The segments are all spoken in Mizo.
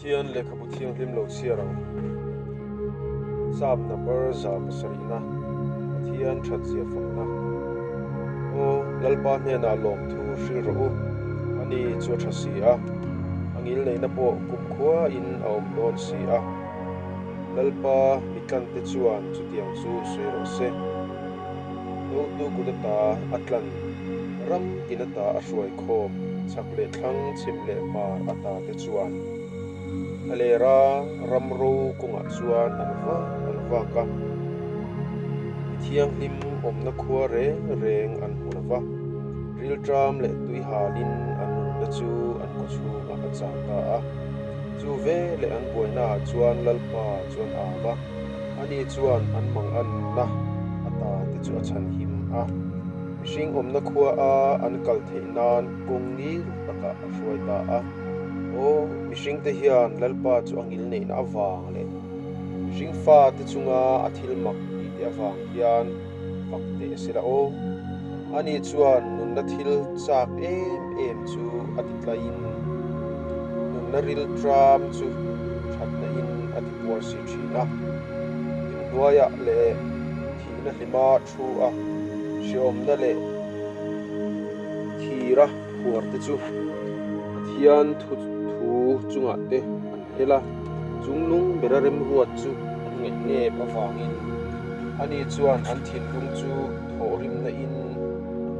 Pathian lehkhabu thianghlim lo chhiar ang. Psalm number 700-na, Pathian thatzia fakna. Aw, Lalpa hnenah lawmthu hril rawh u, ani chu a tha si a, a ngilneihna pawh kumkhuain a awm dawn si a. Lalpa mitlante chuan chutiang chu sawi rawh se. Dotu kut ata a tlan, ram tin ata a hruai khawm, chhak leh thlang, chhim leh hmar ata te chuan a ler a, ram ro kawngah chuan an vak an vak a. Mi thianghlim awmna khua reng reng an hmu lo va, rilṭam leh tui halin an nunna chu an kawchhungah a chang ta a. Chu veleh an buainaah chuan Lalpa chuan a au va. Ani chuan an manganna ata te chu a chhan him a, mihring awmna khua a an kal theih nan kawng ngil takah a hruai ta a. Aw, mihring te hian Lalpa chu a ngil neihna avang leh mihring fa te chunga a thil mak tih te avang hian fak teh se la aw. Ani chuan nunna thil chak em em chu a ti tlaiin nunna rilṭam chu ṭhatna in a ti puar si thin a. Inhnuaiah leh thihna hlima thu a, hrehawmna leh thira phuar te chu Pathian thu thu chungah te an hel a, chungnung bera remruat chu an ngaih nep avangin ani chuan an thinlung chu thawhrimna in an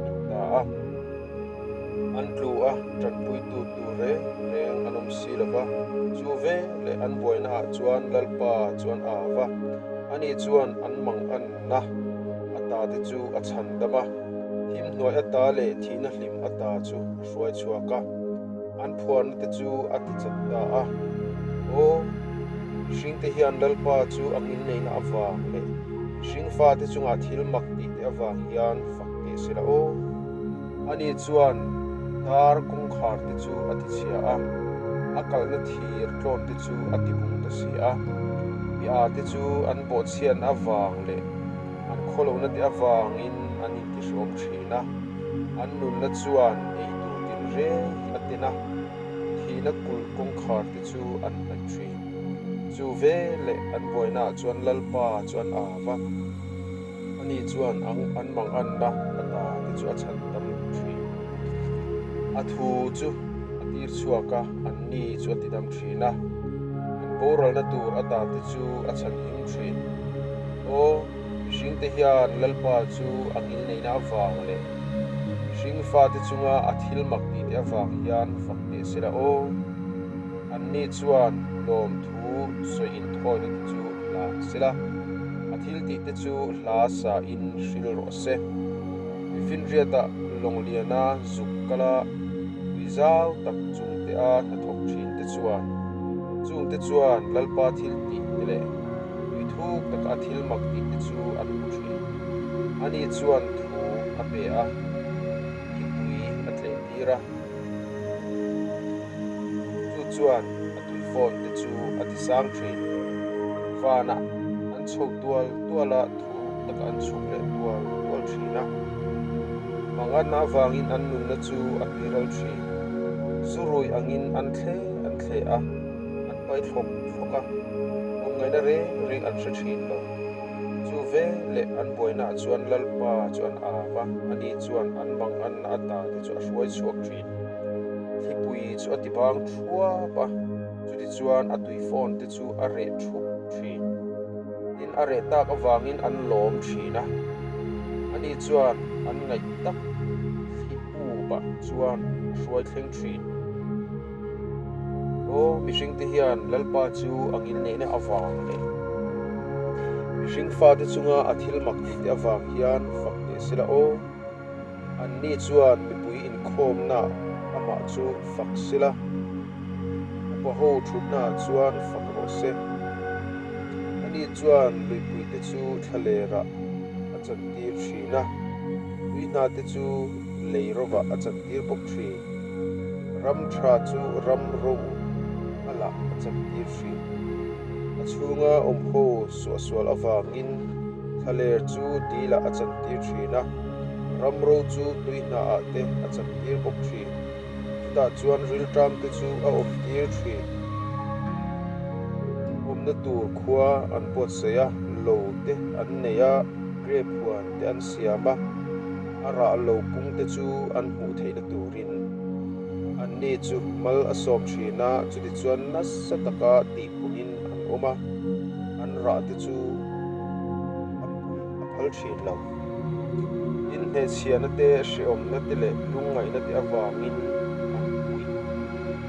mit ta a. An tlu a, tanpuitu tur reng reng an awm si lo va, chu ve leh an buainaah chuan Lalpa chuan a au va, ani chuan an manganna ata te chu a chhan dam a, thim hnuai ata leh thihna hlim ata chu a hruai chhuak a, an phuarna te chu a ti chat ta a. Aw, mihringte hian Lalpa chu a ngilneihna avang leh mihring fate chungah thil mak tih te avang hian fak teh se la aw. Ani chuan dar kawngkhar te chu a ti chhia a, a kalna thir tlawn te chu a ti bung ta si a. Mi a te chu an bawhchhiatna avang leh an khawlohna te avangin an intihrawm thin a, an nunna chuan ei tur tinreng hi a ten a, thihna kulh kawngkhar te chu an hnaih thin. Chu veleh an buainaah chuan Lalpa chu an au va. Ani chuan ang an manganna ata te chu a chhan tam thin. A thu chu a tir chhuak a, an ni chu a ti dam thin a. An boralna tur ata te chu a chhan him thin. Aw, mihringte hian Lalpa chu a ngilneihna avang leh mihring fate chunga a thil mak tih te avang hian fak teh se la aw. Anni chuan lawmthu sawi inthawina te chu hlan se la, a thil tih te chu hla sa in hril rawh se. Mifinriata Lawngliana zuk kala tui zau tak chung te a hnathawk thin te chuan chung te chuan Lalpa thil tih te leh tui thuk taka a thil mak tih te chu an hmu thin. Ani chuan thu a pe a, thipui a tleh tir a. Chu chuan a tui phone te chu a ti sang thin. Vanah an chho tual tual a, thu takah an chhuk leh tual tual thin a. Manganna avangin an nunna chu a tuiral thin. Zu rui angin an thle an thle a, an pai thlawk thlawk a, awmngaihna reng reng an hre thin lo. Chu ve leh an buainaah chuan Lalpa chu an au a, ani chuan an manganna ata te chu a hruai chhuak thin. Thlipui chu a ti bang thuap a, chutichuan a tui phone te chu a reh thup thin. Tin, a reh tak avangin an lawm thin a, ani chuan an ngaih tak thli upah chuan a hruai thleng thin. Aw, mihringte hian Lalpa chu a ngilneihna avang leh mihring fate chunga a thil mak tihte avang hian fak teh se la aw. Anni chuan mipui inkhawmnaah amah chu fak se la, upa ho thutnaah chuan fak rawh se. Ani chuan luipuite chu thlalerah a chantir thin a, tui hnate chu lei rovah a chantir bawk thin. Ram tha chu ram ro a lah a chantir thin. A chhunga awmho suahsual avangin thlaler chu dilah a chantir thin a, ram ro chu tui hnaah te a chantir bawk thin. Chutah chuan rilṭam te chu a awmtir thin. Awmna tur khua an buatsaih a, lo te an nei a, grep huan te an siam a, a rah lo pung te chu an hmuh theihna turin anni chu mal a sawm thin a, chutichuan nasa taka tihpungin an awm a, an rah te chu a pun a phal thin lo. Inhnehchhiahna te, hrehawmna te leh lungngaihna te avangin an puih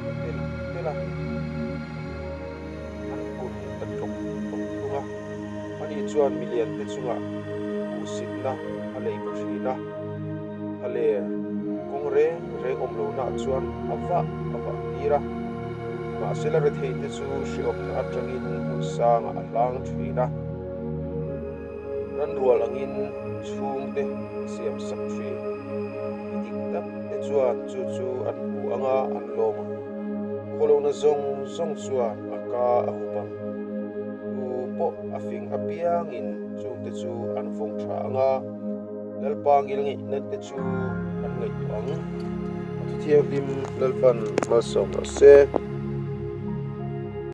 ta tel tel a. An pun ta tlawk tlawk thung a, ani chuan miliante chungah hmuhsitna a lei ta thin a, thaler kawng reng reng awm lohnaah chuan a vah a vah tir a, mahsela retheite chu hrehawmna atangin hmun sangah a hlang thin a. Ranrual angin chhungte a siam sak thin. Mi dik tak te chuan chu chu an hmu anga an lawm ang. Khawlona zawng zawng chuan a ka a hup ang. Tu pawh a fing apiangin chungte chu an vawng tha anga Lalpa ngilngeihna te chu an ngaihtuah ang. A thuthianghlim Lalpan malsawm rawh se.